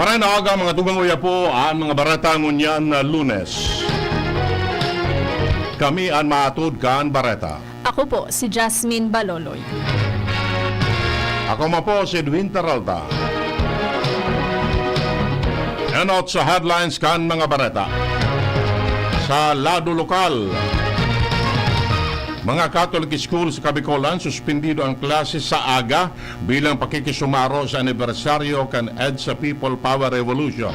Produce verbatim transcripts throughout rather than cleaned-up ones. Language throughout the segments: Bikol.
Paraan na aga, mga tugang, uya po an mga bareta ngunyan na Lunes. Kami an maatod kan bareta. Ako po si Jasmine Baloloy. Ako man po si Edwin Peralta. Enot sa headlines kan mga bareta. Sa lado lokal, mga Catholic school sa Kabikolan, suspendido ang klase sa aga bilang pakikisumaro sa anibersaryo kan EDSA People Power Revolution.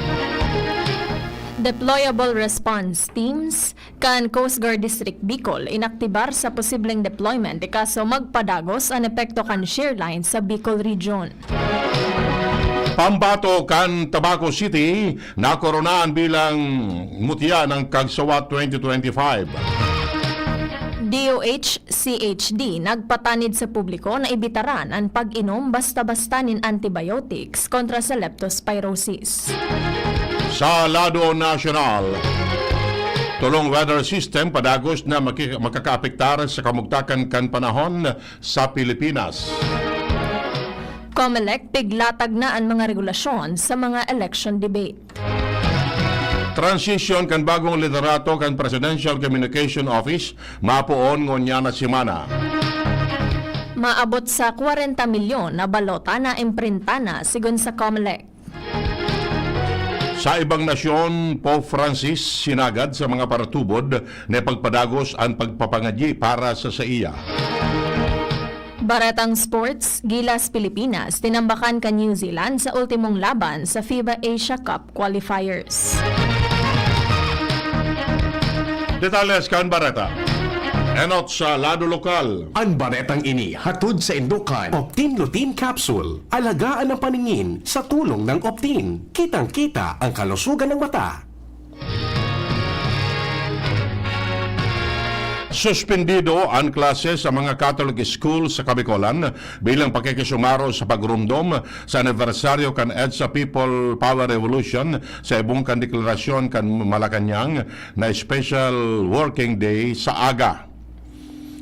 Deployable Response Teams kan Coast Guard District Bicol inaktibar sa posibleng deployment ikaso magpadagos an epekto kan shear line sa Bicol Region. Pambato kan Tabaco City, nakoronaan bilang mutya ng Kagsawa twenty twenty-five. DOH-CHD nagpatanid sa publiko na ibitaran an pag-inom basta-basta nin antibiotics kontra sa leptospirosis. Sa lado nasyonal, tolong weather system padagos na maki-, makakaapektar sa kamugtakan kan panahon sa Pilipinas. Comelec, piglatag na an mga regulasyon sa mga election debate. Transition kan bagong liderato kan Presidential Communication Office mapoon ngunyan na semana. Maabot sa kwarenta milyon na balota na imprinta na, sigon sa Comelec. Sa ibang nasyon, Pope Francis sinagad sa mga paratubod na ipagpadagos an pagpapangadyi para sa saiya. Baretang sports, Gilas Pilipinas tinambakan kan New Zealand sa ultimong laban sa FIBA Asia Cup qualifiers. Detalles kan bareta. Enot sa lado lokal. An baretang ini hatod sa indukan Optin Lutein Capsule. Alagaan ang paningin sa tulong ng Optin. Kitang-kita ang kalusugan ng mata. Suspendido an klase sa mga Catholic school sa Kabikolan bilang pakikisumaro sa pagromdom sa anibersaryo kan EDSA People Power Revolution sa ibong kan deklarasyon kan Malacañang na Special Working Day sa aga.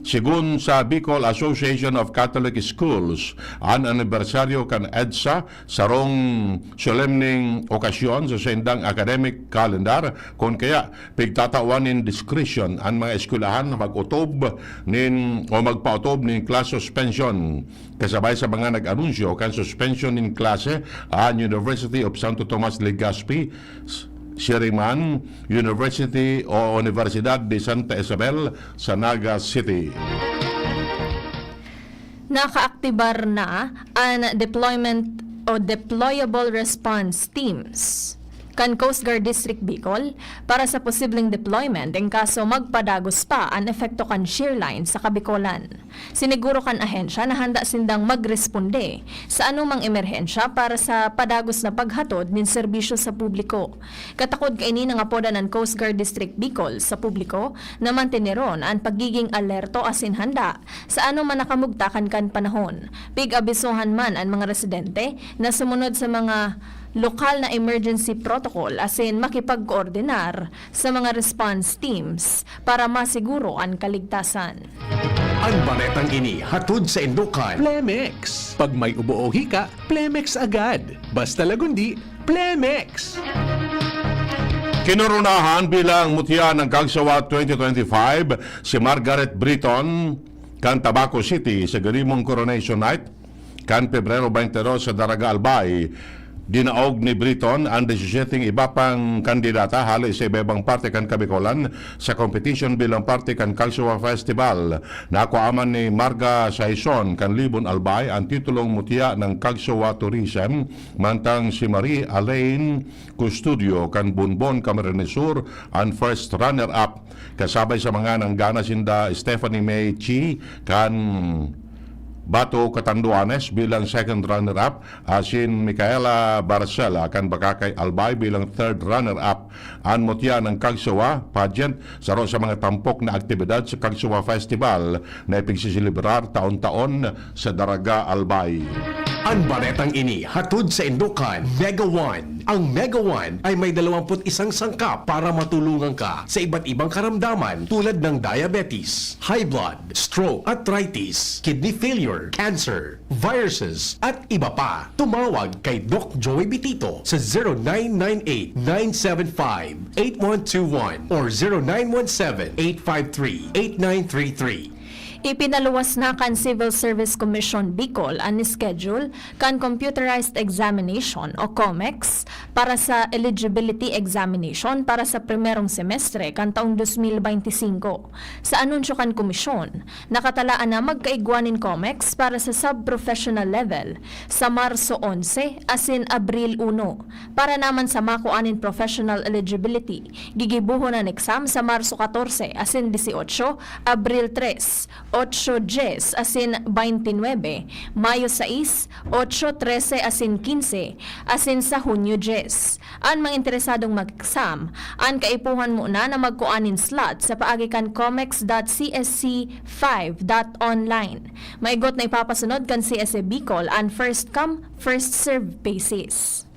Sigon sa Bicol Association of Catholic Schools, an anibersaryo kan EDSA sarong solemneng okasyon sa saindang academic calendar, kun kaya pigtatawan nin discretion an mga eskwelahan na mag-otob nin o magpaotob nin class suspension. Kasabay sa mga nag-anunsyo kan suspension nin klase an University of Santo Tomas Legazpi, Siriman, University o Universidad de Santa Isabel sa Naga City. Nakaaktibar na an deployment o deployable response teams kan Coast Guard District Bicol para sa posibleng deployment in kaso magpadagos pa an epekto kan shear line sa Kabikolan. Siniguro kan ahensya na handa sindang magresponde sa anumang emerhensya para sa padagos na paghatod nin serbisyo sa publiko. Katakod kaini, nangapodan an Coast Guard District Bicol sa publiko na manteneron an pagiging alerto asin handa sa anoman na kamugtakan kan panahon. Pig-abisohan man an mga residente na sumunod sa mga lokal na emergency protocol asin makipagkoordinar sa mga response teams para masiguro an kaligtasan. An baretang ini hatod sa indukan Plemex. Pag may ubo o hika, Plemex agad. Basta Lagundi, Plemex! Kinoronahan bilang mutya ng Kagsawa twenty twenty-five si Margaret Britton kan Tabaco City sa girimong Coronation Night kan Pebrero twenty-two sa Daraga, Albay. Dinaog ni Britton an disisiete iba pang kandidata hale sa iba-ibang parte kan Kabikolan sa competition bilang parte kan Kagsawa Festival. Nakuha man ni Marga Saison kan Libon, Albay, an titulong mutya ng Kagsawa Tourism, mantang si Marie Alain Custodio kan Bonbon, Camarines Sur, an first runner-up. Kasabay sa mga nanggana sinda Stephanie May Chi kan Bato, Catanduanes bilang second runner-up, asin Micaela Barcela kan Bacacay, Albay bilang third runner-up. An mutya ng Kagsawa pageant, saro sa mga tampok na aktibidad sa Kagsawa Festival na ipigsiselebrar taon-taon sa Daraga, Albay. An baretang ini hatod saindo kan Mega One. Ang Mega One ay may dalawampu't isang sangkap para matulungan ka sa iba't ibang karamdaman tulad ng diabetes, high blood, stroke, arthritis, kidney failure, cancer, viruses, at iba pa. Tumawag kay Doc Joey Bitito sa zero nine nine eight, nine seven five, eight one two one or zero nine one seven, eight five three, eight nine three three. Ipinaluwas na kan Civil Service Commission Bicol an schedule kan computerized examination o COMEX para sa eligibility examination para sa primerong semestre kan taong dos mil beinti singko. Sa anunsyo kan komisyon, nakatalaan na magkaigwa nin COMEX para sa sub-professional level sa Marso onse asin Abril uno. Para naman sa makua nin professional eligibility, gigibohon an exam sa Marso katorse asin disiotso, Abril tres, otso, dyes asin baynte nuebe, Mayo sais, otso, trese asin kinse, asin sa Hunyo dyes. An mga interesadong mag-exam, an kaipuhan muna na magkua nin slot sa paagi kan comex dot C S C five dot online. Maigot na ipapasunod kan C S C Bicol an first come, first serve basis.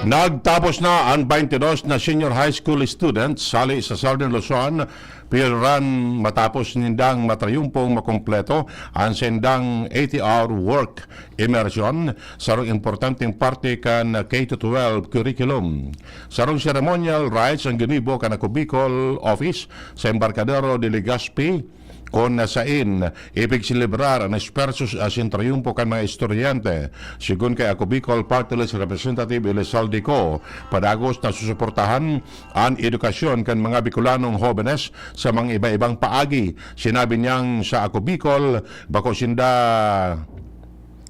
Nagtapos na an baynte dos na senior high school students hali sa Southern Luzon, Piran matapos nindang matrayumpong makompleto an sindang eighty-hour work immersion, sarong importanteng parte kan K to twelve curriculum. Sarong ceremonial rites an ginibo kan Ako Bicol Office sa Embarcadero de Legazpi, kun sain ipigselebrar an espuwerso asin trayumpo kan mga estudyante. Segun kay Ako Bicol Party List Representative Elizalde Co, padagos na susuportahan an edukasyon kan mga Bicolanong hobenes sa mga iba-ibang paagi. Sinabi niyang sa Ako Bicol, bako sinda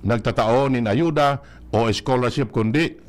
nagtatao nin ayuda o scholarship, kundi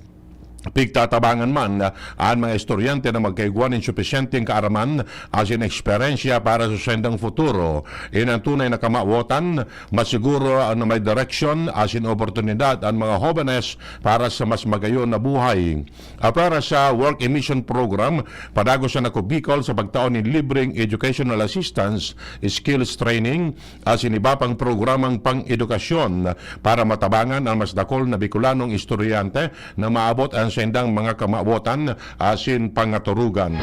pigtatabangan man an mga estudyante na magkaigwa nin supisyenteng kaaraman asin eksperyensya para sa saindang futuro. Ini an tunay na kamawotan, masiguro na may direksyon asin oportunidad an mga hobenes para sa mas magayon na buhay. Apwera sa Work Immersion Program, padagos an Ako Bicol sa pagtao nin libreng educational assistance, skills training, asin iba pang programang pang-edukasyon para matabangan an mas dakul na Bicolanong estudyante na maabot an saindang mga kamawotan asin pangaturugan.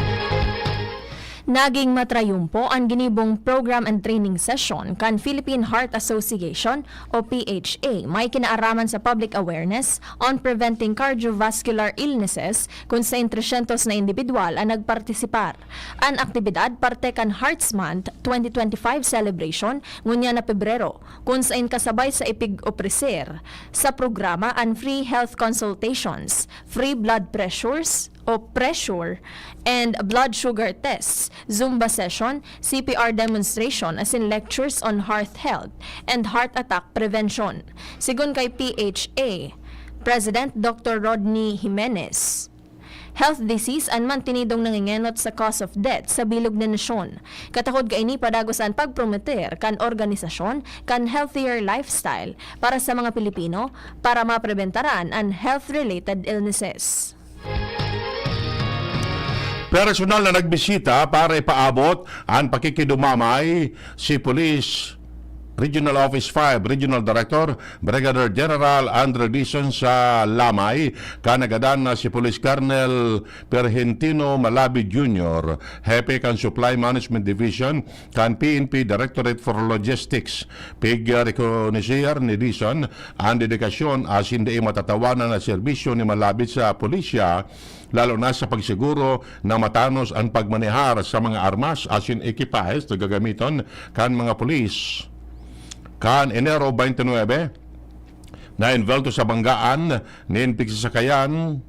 Naging matrayumpo an ginibong program and training session kan Philippine Heart Association o P H A, may kinaaraman sa public awareness on preventing cardiovascular illnesses, kun sain tresyentos na indibidwal an nagpartisipar. An aktibidad parte kan Hearts Month twenty twenty-five celebration ngunyan na Pebrero, kun sain kasabay sa ipig-opreser sa programa an free health consultations, free blood pressures, o pressure and blood sugar tests, Zumba session, C P R demonstration asin lectures on heart health and heart attack prevention. Segun kay P H A President Doctor Rodney Jimenez, health disease an mantinidong nangengenot sa cause of death sa bilog na nasyon. Katakod kaini, padagos an pagpromoter kan organisasyon kan healthier lifestyle para sa mga Pilipino para mapreventaran an health-related illnesses. Personal na nagbisita para ipaabot an pakikidumamay si Police Regional Office five Regional Director Brigadier General Andre Dizon sa Lamay, kan nagadan na si Police Colonel Pergentino Malabid Junior, Hepe kan Supply Management Division kan P N P Directorate for Logistics. Pigrekonoser ni Dizon an dedikasyon asin dai matatawanan na serbisyo ni Malabid sa pulisya, lalo na sa pagsiguro na matanos an pagmanehar sa mga armas asin ekipahes na gagamiton kan mga pulis. Kan Enero twenty-nine, na-envuelto sa banggaan nin pigsasakayan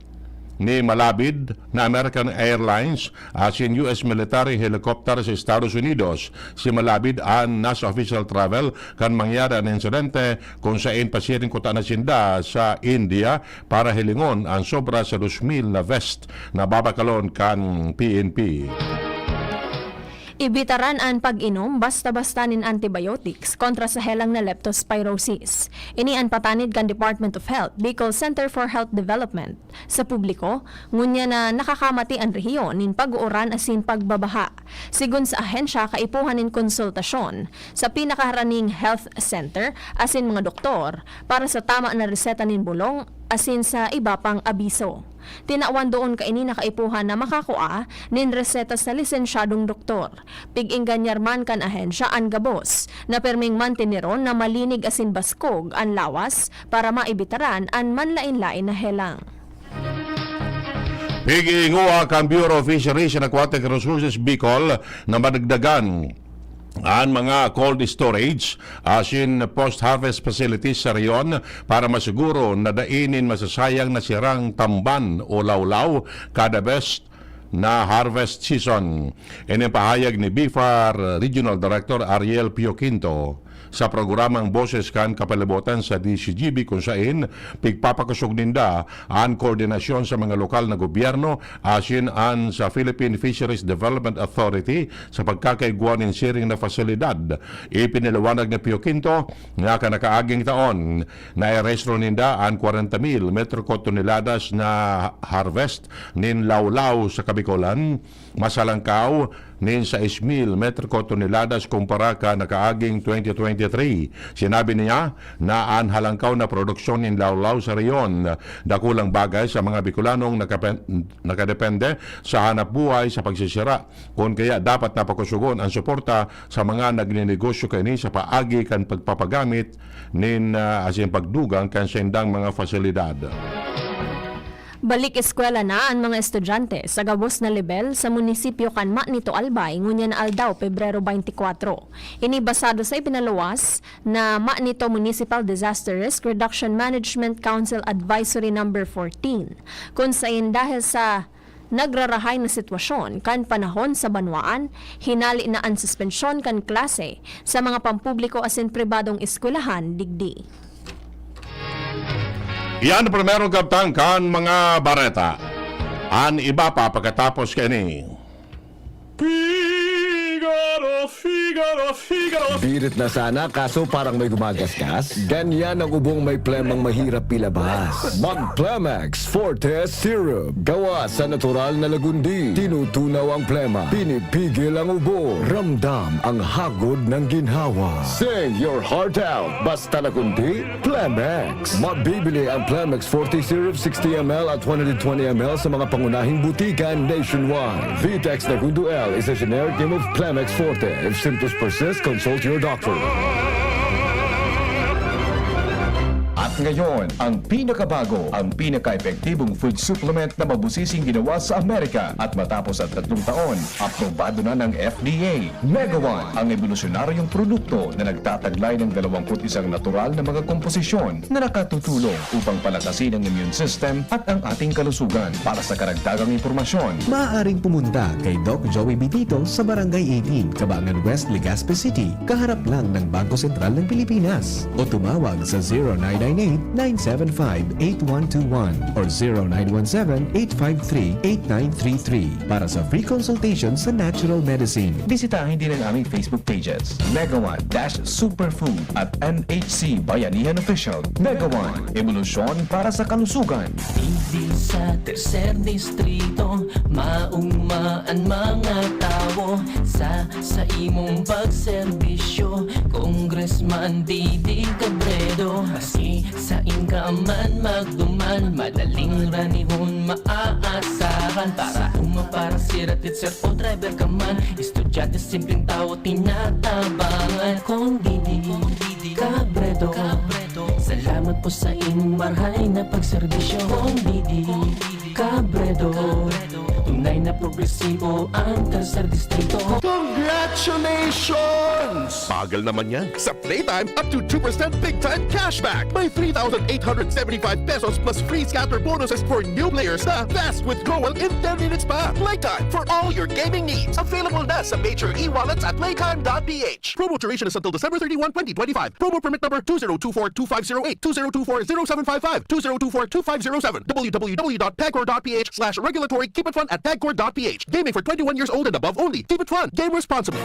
ni Malabid na American Airlines asin U S military helicopter sa Estados Unidos. Si Malabid an nasa official travel kan mangyari an insidente, kun sain pasiring kuta na sinda sa India para hilingon an sobra sa dos mil na vest na babakalon kan P N P. Ibitaran an pag-inom basta-basta nin antibiotics kontra sa helang na leptospirosis. Ini an patanid kan Department of Health, Bicol Center for Health Development, sa publiko, ngunyan na nakakamati an rehiyon nin pag-uuran asin pagbabaha. Sigon sa ahensya, kaipuhan nin konsultasyon sa pinakaharaning health center asin mga doktor para sa tama na reseta nin bolong asin sa iba pang abiso. Tinawan doon kaini na kaipuhan na makakua nin reseta sa lisensyadong doktor. Pig-engganyar man kan ahensya an gabos, na pirming manteneron na malinig asin baskog an lawas para maibitaran an manlaen-laen na helang. Pig-iingoa kan Bureau of Fisheries and Aquatic Resources Bicol na madagdagan an mga cold storage asin post-harvest facilities sa rehiyon para masiguro na dai nin masasayang na sirang tamban o lawlaw kada best na harvest season. Ini pahayag ni BFAR Regional Director Ariel Pio Quinto sa programang Boses kan Kapalibotan sa D Z G B, kun sain pigpapakosog ninda an koordinasyon sa mga lokal na gobyerno asin an sa Philippine Fisheries Development Authority sa pagkakaigwa nin siring na pasilidad. Ipinaliwanag ni Pio Quinto na kan nakaaging taon, nairehistro ninda an kwarenta mil metriko toneladas na harvest nin lawlaw sa Kabikolan, mas halangkaw nin sais mil metriko toneladas kumpara kan nakaaging twenty twenty-three. Sinabi niya na an halangkaw na produksyon nin lawlaw sa rehiyon dakulang bagay sa mga Bicolanong nakape-, nakadepende sa hanapbuhay sa pagsisira. Kun kaya, dapat na pakosogon an suporta sa mga nagninegosyo kaini sa paagi kan pagpapagamit nin, ah, asin pagdugang kan saindang mga pasilidad. Balik eskwela na an mga estudyante sa gabos na lebel sa munisipyo kan Manito, Albay, ngunyan na aldaw, Pebrero twenty-four. Ini basado sa ipinaluwas na Manito Municipal Disaster Risk Reduction Management Council Advisory Number fourteen, kun sain dahil sa nagrarahay na sitwasyon kan panahon sa banwaan, hinali na an suspensyon kan klase sa mga pampubliko asin pribadong eskwelahan digdi. Iyan an primerong kabtang kan mga bareta. An iba pa pagkatapos kaini. Figaro, Figaro, Figaro. Birit na sana, kaso parang may gumagasgas. Ganyan ang ubong may plemang mahirap ilabas. Mag Plemex Forte Syrup. Gawa sa natural na lagundi. Tinutunaw ang plema. Pinipigil ang ubo. Ramdam ang hagod ng ginhawa. Sing your heart out. Basta lagundi, Plemex. Mabibili ang Plemex Forte Syrup sixty M L at one hundred twenty M L sa mga pangunahing butika nationwide. Vitex Nagundo L is a generic name of Plemex Forte. If symptoms persist, consult your doctor. At ngayon, ang pinakabago, ang pinaka-epektibong food supplement na mabusising ginawa sa Amerika. At matapos ang tatlong taon, aprobado na ng F D A. Mega One, ang ebolusyonaryong produkto na nagtataglay ng dalawampu't isang natural na mga komposisyon na nakatutulong upang palakasin ang immune system at ang ating kalusugan. Para sa karagdagang impormasyon, maaaring pumunta kay Doc Joey Bitito sa Barangay eighteen, Cabangan West, Legazpi City, kaharap lang ng Bangko Sentral ng Pilipinas. O tumawag sa zero nine nine eight, nine seven five, eight one two one or zero nine one seven, eight five three, eight nine three three para sa free consultation sa natural medicine. Bisitahin din ang aming Facebook pages, Mega One dash Superfood at M H C Bayanihan Official. Mega One, ebolusyon para sa kalusugan. Digdi sa Tercer Distrito, maugma an mga tawo. Sa, sa imong pagserbisyo, Congressman Didi Cabredo. Maski sain ka man magduman, madaling ranihon maaasahan. Para uma, para sira, teacher o driver ka man, estudyante, simpleng tawo, tinatabangan. Kong Didi Cabredo, salamat po sa inyong marhay na pagserbisyo. Kong Didi Cabredo, tunay na progresibo ang Tercer Distrito. Congratulations! Bagal naman yan. Sa Playtime, up to two percent big time cashback. May three thousand eight hundred seventy-five pesos plus free scatter bonuses for new players na fast withdrawal in ten minutes pa. Playtime for all your gaming needs. Available na sa major e-wallets at playtime dot p h. Promo duration is until December thirty-one, twenty twenty-five. Promo permit number two zero two four two five zero eight, two zero two four zero seven five five, two zero two four two five zero seven, w w w dot pagcor dot p h slash regulatory, keep it fun at Pagcor. Gaming for twenty-one years old and above only. Keep it fun. Game responsibly.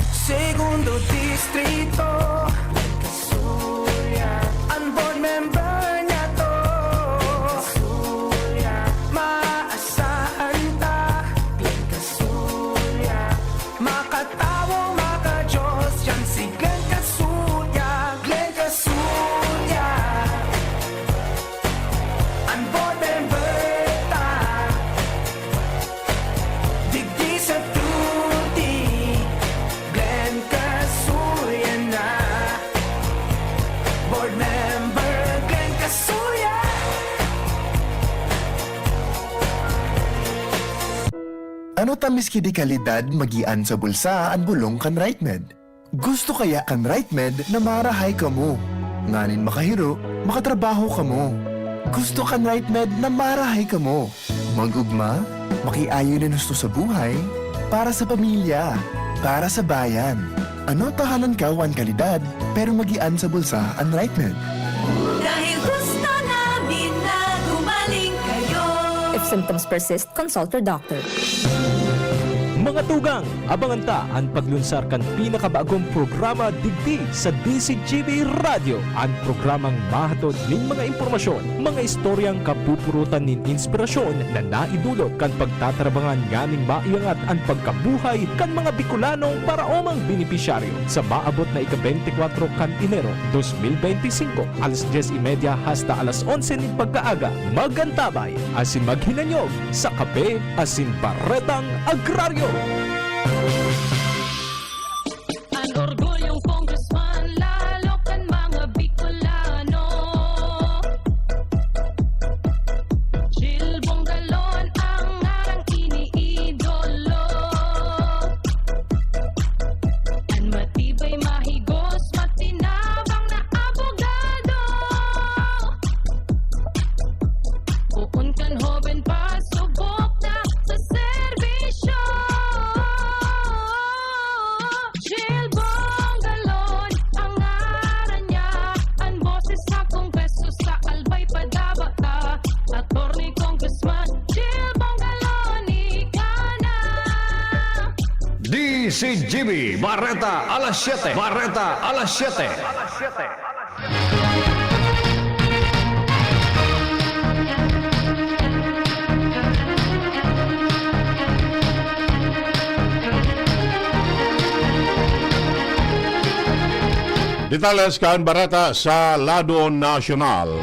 Segundo Distrito. An board member niyato. Maasahan ta. Makatawo, makajos, yan si Glenn Casuya. Glenn Casuya. An board member ta, digdi sa duty, Glenn Casuya na. Board member Glenn Casuya. Ano ta miski di kalidad magian sa bulsa an bolong kan RightMed? Gusto kaya kan RightMed na marahay kamo? Nganing makahiro, makatrabaho kamo. Gusto kan RightMed na marahay kamo? Mag-ugma, makiayon nin husto sa buhay, para sa pamilya, para sa bayan. Ano ta halangkaw an kalidad, pero magian sa bulsa an RightMed? Dahil gusto namin na gumaling kayo. If symptoms persist, consult your doctor. Mga tugang, abangan ta an paglunsar kan pinakabagong programa digdi sa D C G B Radyo, an programang mahatod nin mga impormasyon, mga istoryang kapupurutan nin inspirasyon na naidulot kan pagtatarabangan nganing maiangat an pagkabuhay kan mga Bicolanong paraomang benepisyaryo. Sa maabot na ika-beintikwatro kan Enero, dos mil beinti singko, alas dyes y media hasta alas onse nin pagkaaga, magantabay asin maghinanyog sa Kape asin Baretang Agraryo. An orgulyong congressman, lalo kan mga Bicolano. Jil Bongalon ang ngarang iniidolo. An matibay, mahigos, matinabang na abogado. Poon kan hoben pa, subok na sa serbisyo. Jil Bongalon ang ngaran niya, an boses sa Kongreso sa Albay padaba ka. Attorney Congressman Jil Bongalon, ika na. D C G B, Bareta alas siyete. Bareta alas siyete. Detalles kan bareta sa lado nasyonal.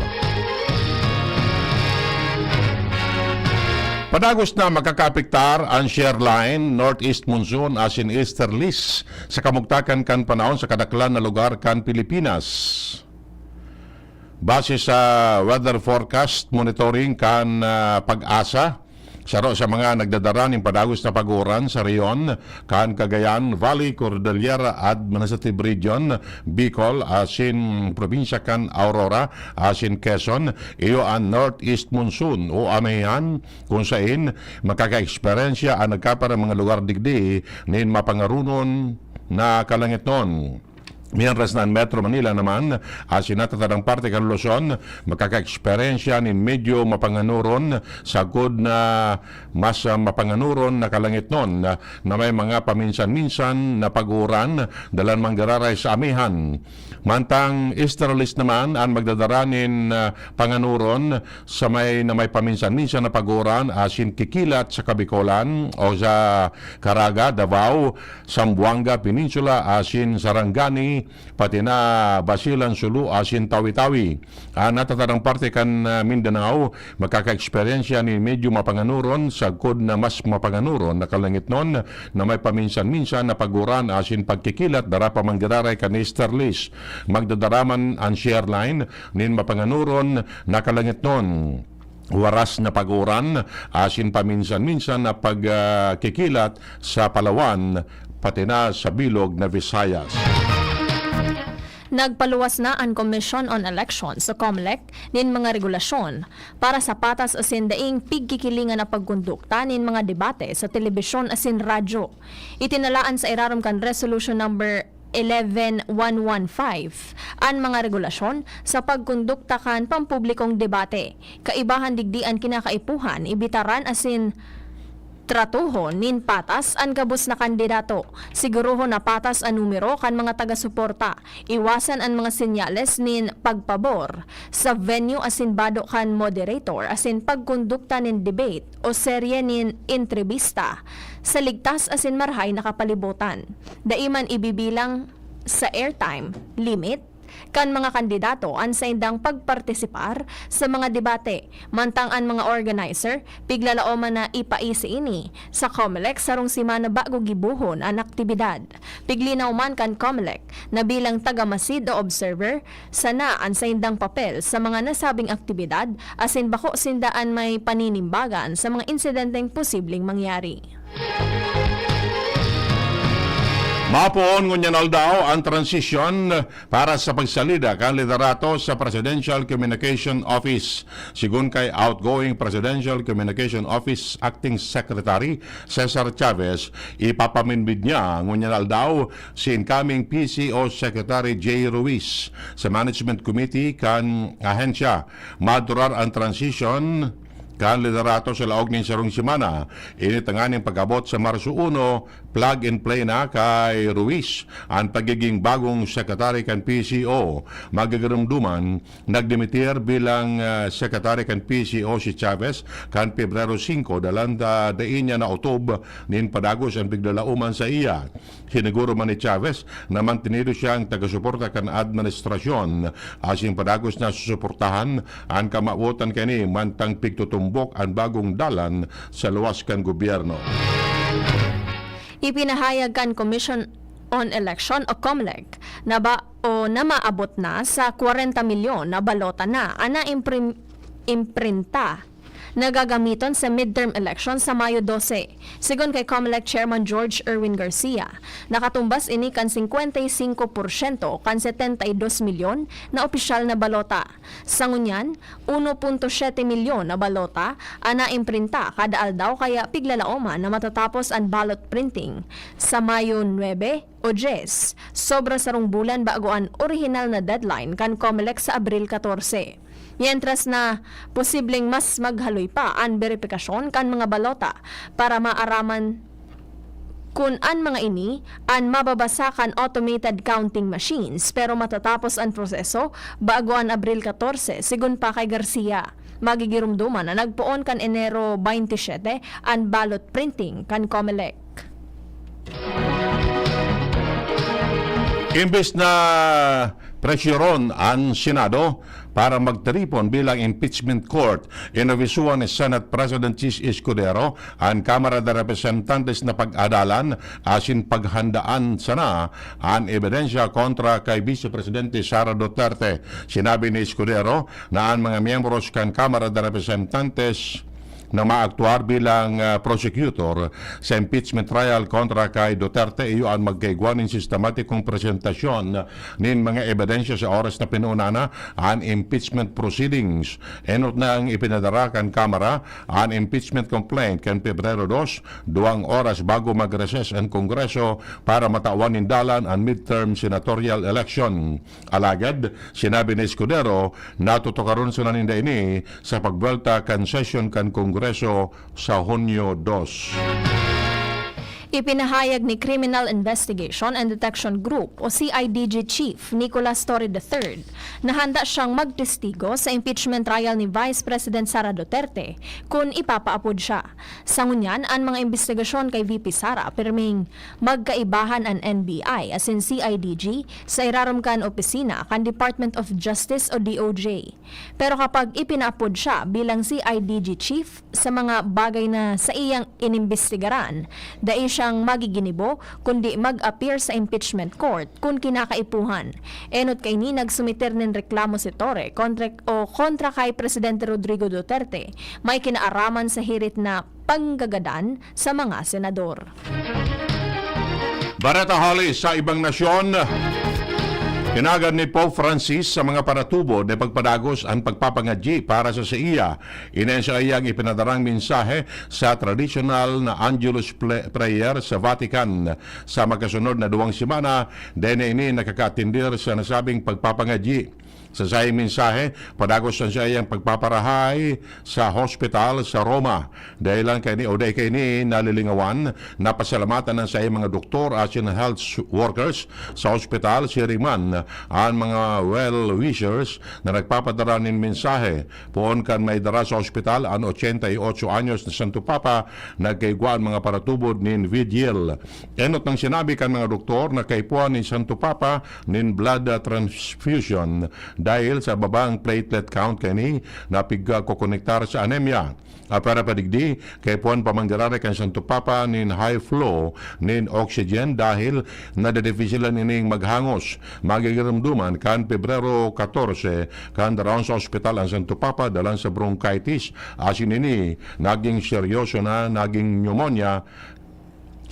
Padagos na makakaapektar an shear line, northeast monsoon asin easterlies sa kamugtakan kan panahon sa kadaklan na lugar kan Pilipinas. Base sa weather forecast monitoring kan, ah, PAGASA, saro sa mga nagdadara nin padagos na pag-uran sa rehiyon kan Cagayan Valley, Cordillera Administrative Region, Bicol, asin probinsya kan Aurora, asin Quezon, iyo an northeast monsoon o amihan, kun sain makakaeksperyensya an nagkaparang mga lugar digdi nin mapangaronon na kalangitnon. Mientras na an Metro Manila naman, asin natatadang parte kan Luzon, makakaeksperyensya nin medyo mapanganoron, sagkod na mas, ah, mapanganoron na kalangitnon na, na may mga paminsan-minsan na pag-uuran, dalan manggararay sa amihan. Mantang easterlies naman an magdadara nin, ah, panganoron sa may, na may paminsan-minsan na pag-uuran asin kikilat sa Kabikolan o sa Caraga, Davao, Zamboanga Peninsula asin Sarangani, pati na Basilan, Sulu asin Tawi-Tawi. An natatadang parte kan, ah, Mindanao, makakaeksperyensya nin medyo mapanganoron, sagkod na mas mapanganoron na kalangitnon na may paminsan-minsan na pag-uran asin pagkikilat dara pa manggiraray kan easterlies. Magdadara man an shear line nin mapanganoron na kalangitnon, waras na pag-uran asin paminsan-minsan na pag, ah, kikilat sa Palawan, pati na sa bilog na Visayas. Nagpaluwas na an Commission on Elections o COMELEC nin mga regulasyon para sa patas asin daing pigkikilingan na pagkondukta nin mga debate sa telebisyon asin radyo. Itinalaan sa irarom kan Resolution Number eleven one one five an mga regulasyon sa pagkondukta kan pampublikong debate. Kaibahan digdi an kinakaipuhan, ibitaran asin tratohon nin patas an gabos na kandidato. Sigurohon na patas an numero kan mga taga-suporta. Iwasan an mga senyales nin pagpabor sa venue asin bado kan moderator asin pagkondukta nin debate o serye nin entrebista sa ligtas asin marahay na kapalibotan. Dai man ibibilang sa airtime limit kan mga kandidato an saindang pagpartisipar sa mga debate, mantang an mga organizer piglalaoman na ipaisi ini sa Comelec sarong semana bago gibohon an aktibidad. Piglinaw man kan Comelec na bilang taga-masid o observer, sana an saindang papel sa mga nasabing aktibidad asin bako sinda an may paninimbagan sa mga insidenteng posibleng mangyari. Mapoon ngunyan aldaw ang transisyon para sa pagsalida kan liderato sa Presidential Communication Office. Sigon kay outgoing Presidential Communication Office Acting Secretary Cesar Chavez, ipapaminbid niya ngunyan aldaw si incoming P C O Secretary Jay Ruiz sa Management Committee kan ahensya. Madurar ang transition kan liderato sa laog nin sarong semana. Ini tanganing pag-abot sa Marso uno, plug and play na kay Ruiz an pagiging bagong sekretary kan P C O. Magagirumduman, nagdimitir bilang, ah, sekretary kan P C O si Chavez kan Pebrero singko, dalan ta dai niya naotob nin padagos an piglalaoman saiya. Siniguro man ni Chavez na mantinido siyang taga-suporta kan administrasyon, asin padagos na susuportahan an kamawotan kaini mantang pigtutumbok an bagong dalan sa luwas kan gobyerno. Ipinahayag kan Commission on Election o Comelec na ba o na maabot na sa kwarenta milyon na balota na an naimprim-, imprinta na gagamiton sa midterm election sa Mayo dose. Sigon kay Comelec Chairman George Erwin Garcia, nakatumbas ini kan singkwenta y singko porsyento kan setenta y dos milyon na opisyal na balota. Sa ngunyan, uno punto siyete milyon na balota an naimprinta kada aldaw, kaya piglalaoman na matatapos an ballot printing sa Mayo nuebe o dyes, sobra sarong bulan bago an orihinal na deadline kan Comelec sa Abril katorse. Mientras na posibleng mas maghaloy pa an beripikasyon kan mga balota para maaraman kun an mga ini an mababasa kan automated counting machines, pero matatapos an proseso bago an Abril katorse, sigon pa kay Garcia. Magigiromdoman na nagpoon kan Enero baynte siyete an ballot printing kan Comelec. Imbes na presyoron an Senado para magtiripon bilang impeachment court, inabisohan ni Senate President Chiz Escudero an Kamara de Representantes na pag-adalan asin paghandaan sana an ebidensya kontra kay Vice Presidente Sara Duterte. Sinabi ni Escudero na an mga miyembros kan Kamara de Representantes na maaktuar bilang, ah, prosecutor sa impeachment trial kontra kay Duterte iyo an magkaigwa nin sistematikong presentasyon nin mga ebidensya sa oras na pinuuna na an impeachment proceedings. Enot nang ipinadara kan Kamara an impeachment complaint kan Pebrero dos, duwang oras bago mag-recess an Kongreso para matawan nin dalan an midterm senatorial election. Alagad, sinabi ni Escudero na tutukaron sana ninda ini sa pagbuwelta kan sesyon kan Kongreso sa Hunyo dos. Ipinahayag ni Criminal Investigation and Detection Group o C I D G Chief Nicolas Torre the third na handa siyang magtestigo sa impeachment trial ni Vice President Sara Duterte kun ipapaapod siya. Sa ngunyan, an mga imbestigasyon kay V P Sara pirming magkaibahan an N B I asin C I D G sa irarom kan opisina kan Department of Justice o D O J. Pero kapag ipinaapod siya bilang C I D G chief sa mga bagay na saiyang inimbestigaran, dai siyang magiginibo kundi mag-appear sa impeachment court kun kinakaipuhan. Enot kaini, nagsumiter nin reklamo si Torre kontra o kontra kay Presidente Rodrigo Duterte, may kinaaraman sa hirit na panggagadan sa mga senador. Bareta hali sa ibang nasyon. Hinagan ni Pope Francis sa mga paratubod na pagpadagos an pagpapangadyi para sa saiya. Ini an saiyang ipinadarang mensahe sa tradisyonal na Angelus ple-, Prayer sa Vatican. Sa magkasunod na duwang semana, dai na ini nakakaatendir sa nasabing pagpapangadyi. Sa saiyang mensahe, padagos an saiyang pagpaparahay sa hospital sa Roma. Dai lang kaini o dai kaini nalilingawan, napasalamatan an saiyang mga doktor asin health workers sa ospital, siring man an mga well-wishers na nagpapadara nin mensahe. Poon kan maidara sa ospital an ochenta y ocho anyos na Santo Papa, nagkaigwa an mga paratubod nin Vigil. Enot nang sinabi kan mga doktor na kaipuhan ni Santo Papa nin blood, ah, transfusion dahil sa babang platelet count kaini na pigkokonektar sa anemia. Apwera pa digdi, kaipuhan pa man giraray kan Santo Papa nin high flow nin oxygen dahil nadedefisilan ining maghangos. Magigiromdoman kan Pebrero katorse, kan daraon sa ospital an Santo Papa dalan sa bronchitis. Asin ini, naging seryoso na, naging pneumonia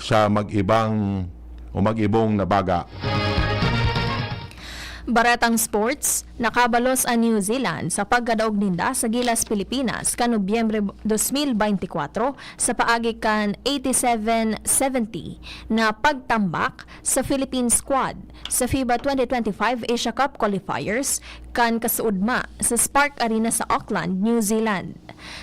sa mag-ibang o mag-ibong na baga. Baretang sports, nakabalos an New Zealand sa pagkadaog ninda sa Gilas Pilipinas kan Nobyembre dos mil beintikwatro sa paagi kan eighty-seven seventy na pagtambak sa Philippine squad sa FIBA twenty twenty-five Asia Cup qualifiers kan kasuodma sa Spark Arena sa Auckland, New Zealand.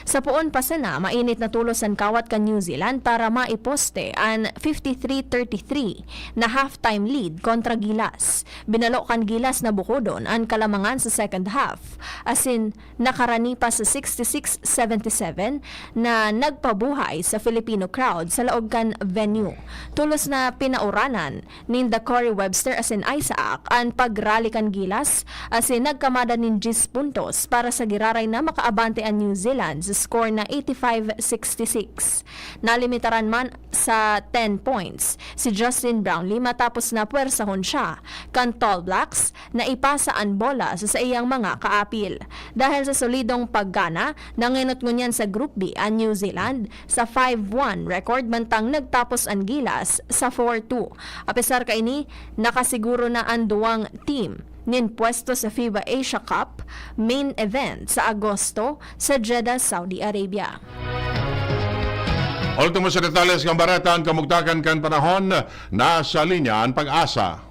Sa poon pa sana, mainit na tolos an kawat kan New Zealand para maiposte an fifty-three thirty-three na halftime lead kontra Gilas. Binalo kan Gilas na bukodon an kalamangan sa second half, asin nakarani pa sa sixty-six seventy-seven na nagpabuhay sa Filipino crowd sa laog kan venue. Tolos na pinauranan ninda Corey Webster asin Isaac an pag-rally kan Gilas, asin nagkamada nin dyes puntos para sa giraray na makaabante an New Zealand sa score na eighty-five sixty-six. Nalimitaran man sa ten points si Justin Brownlee matapos na pwersahon siya kan Tall Blacks na ipasa an bola sa saiyang mga kaapil. Dahil sa solidong paggana, nangenot ngunyan sa Group B an New Zealand sa five one record, mantang nagtapos an Gilas sa four two. Apesar kaini, nakasiguro na an duwang team nin pwesto sa FIBA Asia Cup main event sa Agosto sa Jeddah, Saudi Arabia. Ultimo sa detalles kan bareta, an kamugtakan kan panahon, nasa linya an PAGASA.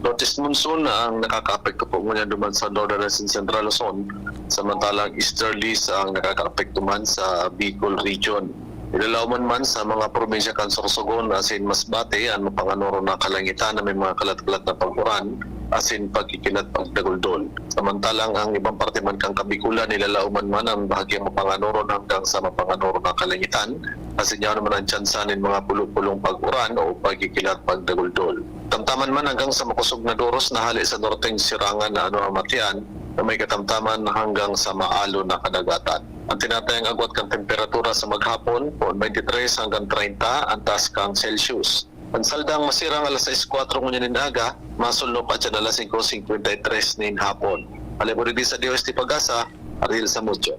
Northeast monsoon ang nakakaapekto po ngunyan duman sa Northern Luzon, Central Luzon, samantalang Easterlies ang nakakaapekto man sa Bicol Region. Ilalauman man sa mga probinsya kan Sorsogon asin Masbate an mapanganoro na kalangitan na may mga kalat-kalat na pag-uran asin pagkikinat pagdaguldol. Samantalang ang ibang parte man kan Kabikulan, ilalauman man an bahagyang mapanganoro na hanggang sa mapanganoro na kalangitan, asin yaon naman an tsansa nin mga pulo-pulong pag-uran o pagkikinat pagdaguldol. Tamtaman man hanggang sa makosog na doros na hale sa norteng sirangan na ano ang matian na may katamtaman hanggang sa maalon na kadagatan. An tinatayang agwat kan temperatura sa maghapon, poon twenty-three hanggang treinta an taas kan Celsius. An saldang masirang alas sais kwatro ngunyan nin aga, masulno pa dyan alas singko singkwenta y tres nin hapon. Hale po digdi sa D O S T PAGASA, Ariel Samudio.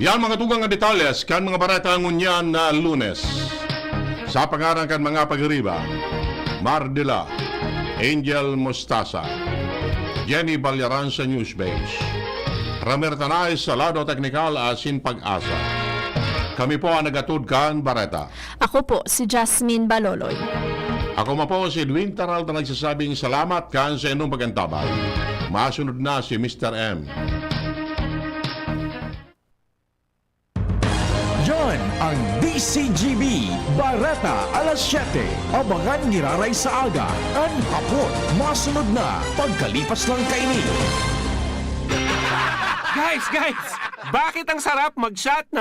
Yan mga tugang na detalles kan mga bareta ngunyan na Lunes. Sa pangaran kan mga pagiriba, Mardila, Angel Mostasa, Jenny Balyaran sa Newsbase, Ramir Tanay sa lado teknikal asin PAGASA. Kami po ang nagatod kan bareta. Ako po si Jasmine Baloloy. Ako man po si Edwin Taral na nagsasabing salamat kan sa inyong pag-antabay. Masunod na si Mister M. Yan ang D C G B, Bareta alas siyete. Abangan giraray sa aga, an hapon. Masunod na, pagkalipas lang kaini. Guys, guys! Bakit ang sarap mag-shot ng